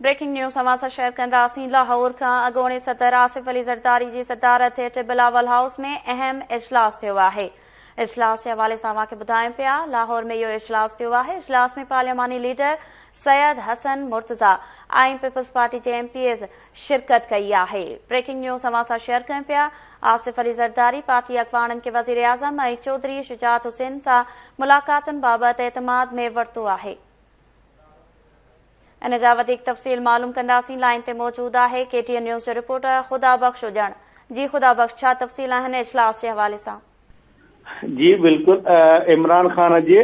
Breaking news اوهان سان share ڪنداسين لاهور کان اڳوڻي صدر آصف علي زرداري جي صدارت هيٺ بلاول هائوس ۾ اهم اجلاس ٿيو آهي اجلاس جي حوالي سان اوهان کي ٻڌايون پيا لاهور ۾ اهو اجلاس ٿيو آهي اجلاس ۾ پارلياماني ليڊر سيد حسن مرتضيٰ ۽ پيپلز پارٽي جي ايم پي ايز شرڪت ڪئي آهي بريڪنگ نيوز اوهان سان شيئر ڪيون پيا آصف علي زرداري پارٽي اڳواڻن کي وزيراعظم ۽ چوڌري شجاعت حسين سان ملاقاتن بابت اعتماد ۾ ورتو آهي. ان جا وڌيڪ تفصيل معلوم ڪنداسين لائين تي موجود آهي ڪي ٽي اين نيوز جو رپورٽر خدا بخش اڄڻ جي خدا بخش ڇا تفصيل آهن اجلاس جي حوالي سان. جي بلڪل عمران خان جي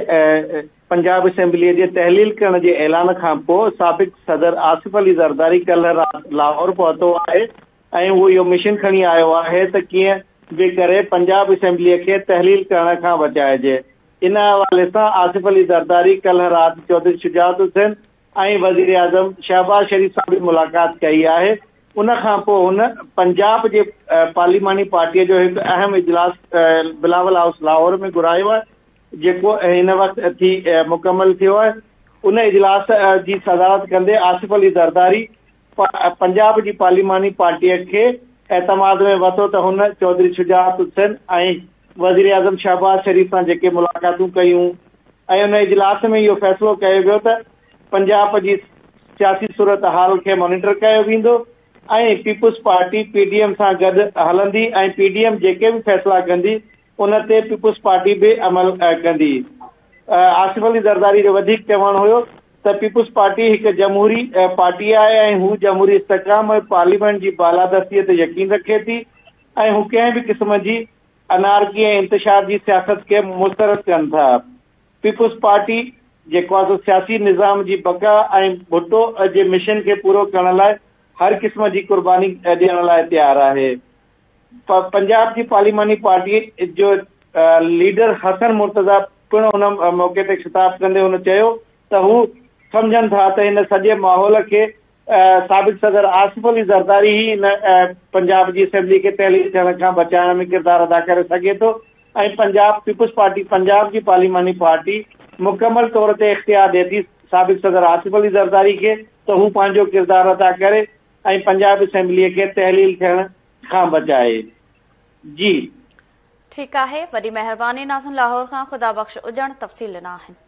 پنجاب اسيمبلي جي تحليل ڪرڻ جي اعلان کان پوء سابق صدر آصف علي زرداري ڪلهه رات لاهور پهتو آهي ۽ هو اهو مشن کڻي آيو آهي ته ڪيئن به ڪري پنجاب اسيمبلي کي تحليل ڪرڻ کان بچائجي ان حوالي سان آصف علي زرداري ڪلهه رات چوڌري شجاعت حسين ۽ وزيراعظم شهباز شريف سان به ملاقات ڪئي آهي. ان کانپوء هن پنجاب جي پارليماني پارٽي جو هڪ اهم اجلاس بلاول هائوس لاهور ۾ گهرايو آهي جيڪو هن وقت ٿي مڪمل ٿيو آهي. ان اجلاس جي صدارت ڪندي آصف علي زرداري پنجاب جي پارليماني پارٽيء کي اعتماد ۾ ورتو ته هن چوڌري شجاعت حسين ۽ وزيراعظم شهباز شريف سان جيڪي ملاقاتون ڪيون ۽ ان اجلاس ۾ اهو فيصلو ڪيو ويو ته پنجاب جي سياسي صورتحال کي مانيٽر ڪيو ويندو ۽ peoples party P D M سان گڏ هلندي ۽ پي ڊي ايم جيڪي به فيصلا ڪندي ان تي پيپلز پارٽي به عمل ڪندي. آصف علي زرداري جو وڌيڪ چوڻ هيو ته پيپلز پارٽي هڪ جمهوري پارٽي آهي ۽ هو جمهوري استحڪام ۽ پارليامينٽ جي بالادستي تي يقين رکي ٿي ۽ هو ڪنهن به قسم جي انارڪي ۽ انتشار جي سياست کي مسترد ڪن ٿا. پيپلز پارٽي جيڪو آهي سو سياسي نظام جي بقا ۽ ڀٽو جي مشن کي پورو ڪرڻ لاء هر قسم جي قرباني ڏيڻ لاء تيار آهي. پنجاب جي پارلياماني پارٽي جو ليڊر حسن مرتضيٰ پڻ ان موقعي تي خطاب ڪندي هن چيو ته هو سمجهن ٿا ته هن سڄي ماحول کي سابق صدر آصف علي زرداري ئي هن پنجاب جي اسيمبلي کي تحليل ٿيڻ کان بچائڻ ۾ ڪردار ادا ڪري سگهي ٿو ۽ پنجاب پيپلز پارٽي پنجاب جي پارلياماني پارٽي مڪمل طور تي اختيار ڏئي ٿي سابق صدر آصف علي زرداري کي ته هو پنهنجو ڪردار ادا ڪري ۽ پنجاب اسيمبلي کي تحليل ٿيڻ کان بچائي. جي. ٺيڪ آهي وڏي مهرباني ناظرين لاهور کان خدا بخش اڄڻ تفصيل ڏنا آهن.